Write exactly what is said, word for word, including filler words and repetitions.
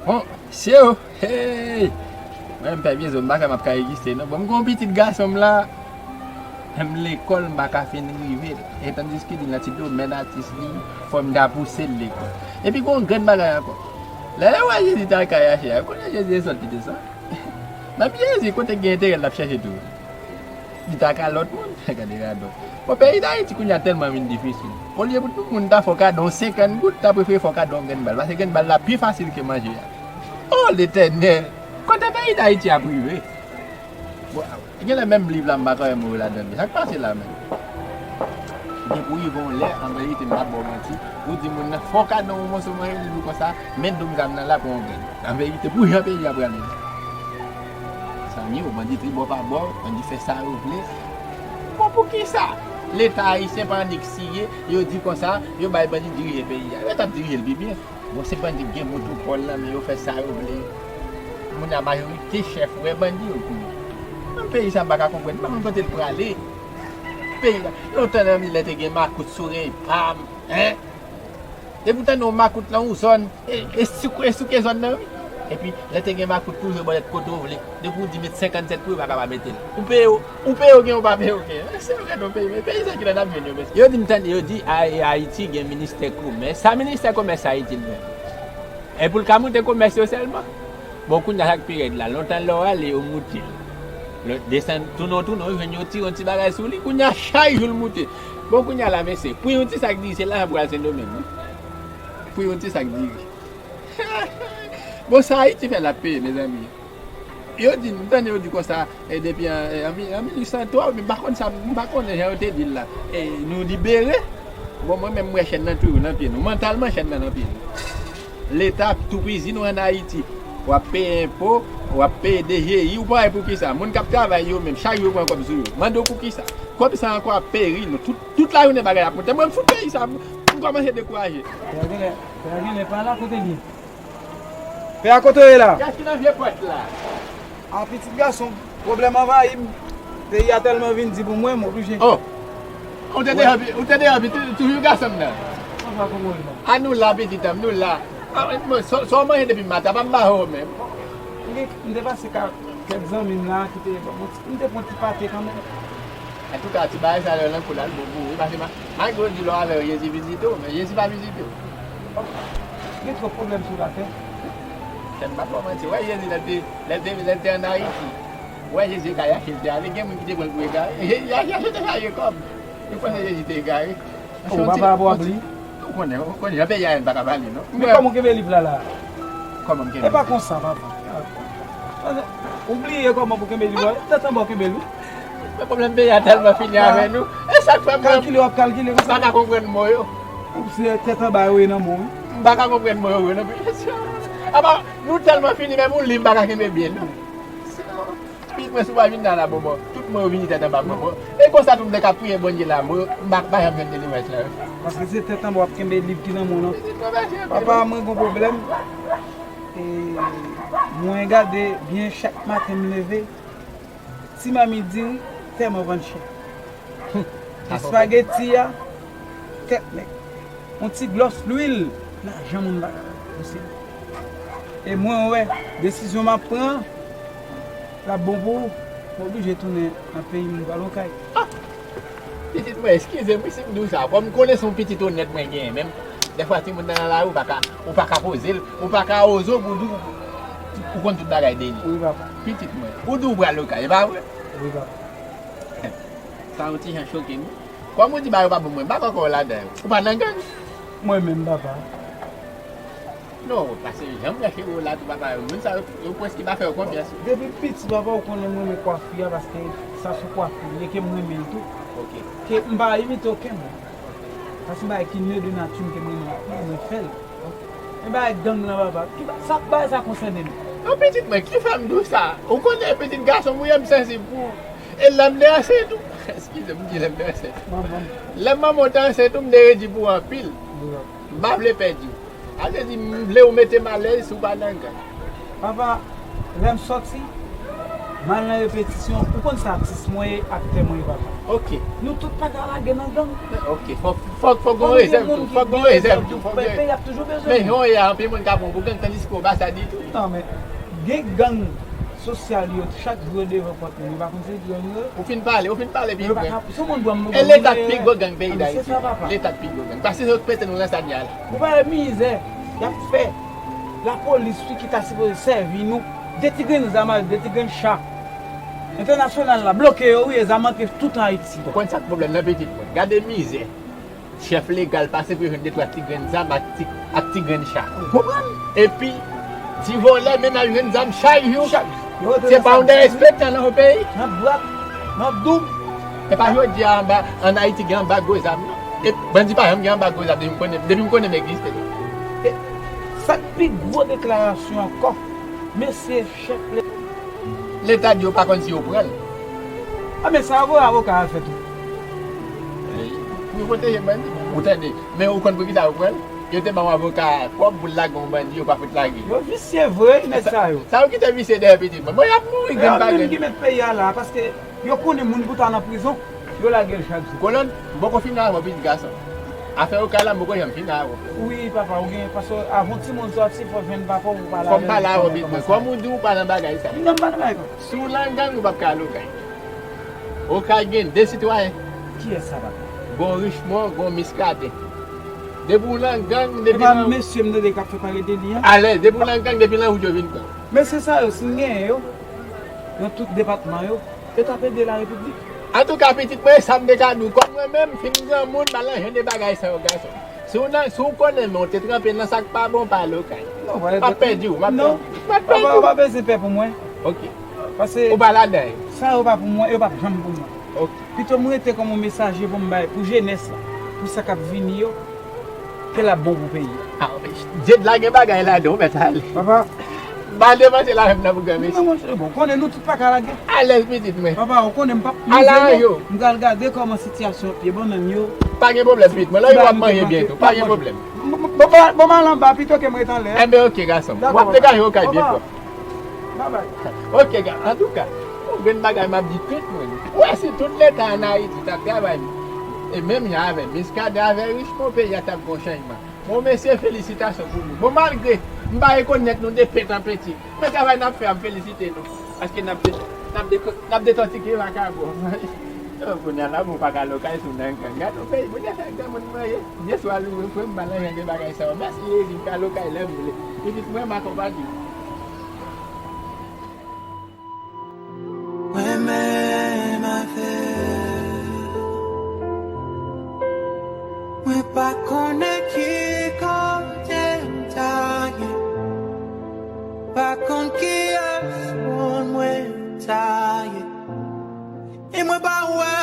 Bon, se yo, hey! Mwen, m pè vye zo, m pa kwè m ap ka egziste, non. Bon, m gen yon pitit gason m la, menm lekòl, m pa ka fin rive l. E tandiske li nan ti domèn atis li, fò m ta pouse l lekòl. Epi gen yon grenn bagay ankò. Lè yo wè Jezi t al kay Ache a, yo konnen Jezi e sòt li desann. Menm Jezi, kote gen enterè l ap chèche tou. Li ta ka lòt moun, gade radòt. Bon, peyi Dayiti kounye a tèlman vin difisil. Olye pou tout moun ta fè w kado yon senkant goud, ta prefere fè w kado yon grenn bal. Paske grenn bal la pi fasil ke manje a. O Letènèl! Kote peyi Dayiti ap rive? Bon, genlè menm liv la m pa kwè mwen ladan li. Sa k pase la menm? Depi w rive yon lè, an verite, m p ap ba w manti, ou di moun nan, fè w kado yon moso manje, li di w konsa, men dwòl zam nan la, pran yon grenn. An verite, pou jan peyi a prale la. Zanmi, ou bandi tribò pa bò, bandi fè sa yo vle. Bon, poukisa Leta ayisyen pa annik siye, yo di konsa, yo bay bandi dirije peyi a? Yo t ap dirije l pi byen. Bon, se bandi k gen monopòl nan men yo, fè sa yo vle. Moun nan majorite chèf, wè bandi yo kounye a. Menm peyi sa m pa ka konprann, m pa konn kote l prale. Peyi la, lontan nan lè te gen makout sou rèy pa m, en? Depi w tande yon makout nan yon zòn, e, e souke, e souke zòn nan, wi. Epi, lè te gen makout, toujou bò lèt kote w vle. Depi w di met senkannsèt pou yo, pa ka pa mete l. Ou peye w, ou peye w gen, ou pa peye w gen. Se yo gade yon peyi, men peyi sa ki la n ap jwenn yo, mesye. Yo di m tande, yo di Ay-, Ayiti gen ministè komès. Sa ministè komès Ayiti l menm? E pou l ka moute komès yo sèlman? Bon, kounye a sa k pi rèd la, lontan lè w ale, yo moute l. Lè w desann, tounen w tounen, w jwenn yo tire yon ti bagay sou li, kounye a chak jou l moute. Bon, kounye a la, mesye, pou yon ti sak diri, se lajan pou al Sendomeng, wi. Pou yon ti sak diri. Bon, sa Ayiti fè l ap peye, mezanmi. Yo di, m tande yo di konsa, e depi an, e, an mi-, an mil uit san twa, oubyen m pa konn sa, m pa konnen jan yo te di l la. E, nou libere. Bon, mwen menm, m wè chèn nan toujou nan pye nou. Mantalman, chèn nan nan pye nou. Leta ap toupizi nou ann Ayiti. W ap peye enpo, w ap peye D G I, ou pa wè poukisa? Moun k ap travay yo menm, chak jou yo pran kòb sou yo. Mande w poukisa? Kòb sa ankò ap peri nou. Tout, tout lajounen bagay ap monte. Mwen, m fout peyi sa, m, m kòmanse dekouraje. Pè a genlè, pè a genlè pa la, kote l ye? Pè a, kote w ye la? Kiyès ki nan vye pòt la? A, pitit gason, pwoblèm anvayi m. Peyi a tèlman vin di pou mwen, m oblije. Oh! Ou te devan, ou te devan, pitit, toujou gason m nan. Mwen pa konprann non. A, nou la, pitit an m, nou la. A, mwen, sa, sa w manje depi maten, pa m ba w menm. M te, m te pase ka kèk zanmi m la ki te ban m yon ti, m te pran ti pate kanmenm. Antouka, ti bagay sa yo nan kou la, l bon pou ou wi, paske ma-, malgre w di lè w avè yo, Jezi vizite w, men Jezi pa vizite w. Gen twòp pwoblèm sou latè. Kè m pa fè w manti, w wè Jezi lè l te, lè l te, lè l te ann Ayiti. W wè Jezi e kay Ache l te ale, gen moun ki te pran l pou egare. Jezi, Ache te chaje kòb. Yo panse Jezi te egare. Ou pa pa rapò ak li? Ou konnen, ou konnen, jan peyi a ye n pa ka pale, non. Men kòman w kenbe liv la, la? Kòman m kenbe? E pa konsa, papa. Ou bliye kòman pou kenbe liv la? Tèt anba w kenbe l, wi. Men pwoblèm peyi a tèlman fini avè nou. E sa k fè mwen kalkile, w ap kalkile konsa. M pa ka konprann mo yo. Se tèt anba yo ye nan men w, wi. M pa ka konprann mo yo, wi, non. Apa, nou tèlman fini, menm yon liv m pa ka kenbe byen, non. Pitit mwen, si w pa vin la, la, bon, bon, tout mwen yo vini tèt anba, bon, bon. E konsa tou m te ka priye Bondye la, mwen, m pa, pa janm jwenn delivrans la. Paske se tèt anba w ap kenbe liv ki nan men w lan. Pitit mwen, mèsi anpil. Papa, mwen gon pwoblèm. E mwen gade byen chak maten m leve, ti mamit diri, tèman vann chè. Espageti a, tèt nèg. Yon ti glòs lwil, lajan moun pa ka posede. E mwen wè, desizyon m ap pran, l ap bon pou ou. M oblije tounen nan peyi m, m pral okay. Ah! Pitit mwen, eskize m wi si m di w sa. Kòm m konnen se yon pitit onèt mwen genyen, men dèfwa timoun nan nan lari, ou pa ka, ou pa ka poze l, ou pa ka oze w pou di w, ou konn tout bagay de li. Wi, papa. Pitit mwen, ou di w pral okay, e pa vre? Wi, papa. Sa yon ti jan choke m wi. Kòm ou di bagay yo pa bon, mwen m pa kwè ankò ladan yo. Ou pa nan gang? Mwen menm, papa. Non, paske jan m wè cheve w la tou, papa, moun sa yo, yo prèske pa fè yo konfyans. Depi m piti, papa, ou konnen m renmen kwafi a, paske sa se kwafi m ye, ke m renmen l tou. Ok. Ke m pa imite okenn moun. Sa se yon bagay ki ne de nati m, ke m renmen anpil, mwen fè l. Men bagay gang lan, papa. Ki ba-, sa, bagay sa konsène m? Non, pitit mwen, ki fè m di w sa? Ou konnen pitit gason m ou ye, m sansib pou ou. E lè m te ansent tou, eskize m, m di lè m te ansent. Manman. Lè manman w te ansent tou, m te redi pou ou anpil. Wi, papa. M pa vle pèdi w. Sa vle di, m vle ou mete m alèz si w pa nan gang. Papa, lè m sòti, M al nan repetisyon, ou konn sa atis mwen ye, aktè mwen ye, papa. Ok. Nou tout pa ka lage nan gang. Ok, fòk, fòk, fòk gon rezèv tou, fòk gon rezèv tou, fòk gen. Peyi ap toujou bezwen. Men jan w ye a, anpil moun ka pran w pou gang, tandiske w pa sa ditou. Non, men gen gang sosyal yo, chak jou yo devan pòt mwen, nou pa konn se gang yo. Ou fin pale, ou fin pale, pi vre. E leta k pi gwo gang peyi Dayiti. Leta k pi gwo gang. Paske se yo k mete nou nan sa n ye a la. Ou pa wè mizè y ap fè lapolis wi ki ta sipoze sèvi nou. De ti grenn zam avèk de ti grenn cha entènasyonal la bloke yo wi, e zam antre tout an Ayiti. Ou konn sa k pwoblèm nan, pitit mwen? Gade mizè. Chèf legal pase pou yo jwenn de twa ti grenn zam ak ti, ak ti grenn cha. Ou konprann? Epi, ti vòlè menm al jwenn zam chak jou. Chak jou. Se pa yon derespektan nan yon peyi. N ap bwat, n ap doub. E pa jodi a anba, ann Ayiti gen anbago zam non. E bandi pa janm gen anbago zam depi m konnen, depi m konnen m egziste. E sa k pi gwo deklarasyon ankò, mesye chèf leta. Leta di yo pa konn si yo pran l. A men sa yo voye avoka al fè tou. Pou yo pwoteje bandi. Ou tande, men ou konn poukisa yo pran l? Yo te ban yon avoka kòb pou l lage yon bandi, yo pa fout lage. Yo visye vre wi nèg sa yo. Sa yo kite visye dèyè pitit mwen. Bon, y ap mouri grenn pa grenn. Yo menm ki met peyi a la, paske yo konnen moun pou ta nan prizon, yo lage l chak jou. Kolonn, m poko fini avè w pitit gason. Afè yo kay la, m poko janm fini avè w. Wi papa, ou gen, paske avè yon timoun sòti, fò w jwenn papa w pou pale avè l. Fò m pale avè w pitit mwen. Kòm ou di ou pa nan bagay sa. Non, m pa nan bagay sa. Si w nan gang, ou p ap ka al Okay. Okay gen de sitwayen. Kiyès sa, papa? Gon Richmond, gon Miskaden. Depi w nan gang, depi w nan. E pa mesye m tande k ap fè pale de li an? Alèz, depi w nan gang, depi w nan wout yo vin pran. Mesye sa yo, si n genyen yo nan tout depatman yo, yo t ap ede larepiblik. Antouka, pitit mwen, e sa m te ka di w. Kòm mwen menm, fin granmoun, m al nan jan de bagay sa yo, gason. Si w nan, si w konnen men w te tranpe nan sa k pa bon, pa al Okay. M ap pèdi w, m ap pèdi w. M ap pèdi w. Ou pa bezwen pè pou mwen. Ok. Paske. Ou pa ladan yo. Sa yo pa pou mwen, yo p ap janm pou mwen. Ok. Pito m rete kòm yon mesaje pou m bay pou jenès la, pou sa k ap vini yo, ke l ap bon pou peyi a. Ah, men Djed la gen bagay ladan, ou mèt ale. Papa. M al depanse la menm nan pou granmesi. Non, monchè, bon, konnen nou tout pa ka lage. Alèz pitit mwen. Papa, ou konnen m p ap mize non. M pral gade kòman sitiyasyon pye bannann yo. Pa gen pwoblèm pitit mwen. Lè yo ap manje byen tou. Pa gen pwoblèm. Bon, bon, bon, m al anba pito ke m ret anlè. Enben, ok, gason m. W ap degaje Okay byen pwòp. Babay. Ok, ga, antouka, yon grenn bagay m ap di tout moun. Ou wè si tout leta ann Ayiti t ap travay e menm jan avè Miskaden, avè Richmond, peyi a t ap gen yon chanjman. Bon, mesye, felisitasyon pou nou. Bon, malgre m pa rekonèt nou de pèt an peti, men travay n ap fè a, m felisite nou. Paske n ap de, n ap de, n ap detòtike vakabon. Oh, kounye a la, bon, pa ka lokay sou nan gang. Gade yon peyi, moun yo fè granmoun manje. Byen swa loure frè m, m pa nan jan de bagay sa yo. Mèsi, Eri, m ka lokay lè m vle. Pitit mwen, m akonpanye w. Mwen menm avè w. Mwen pa konnen ki kote m ta ye. Pa konn kiyès moun mwen ta ye. E mwen pa wè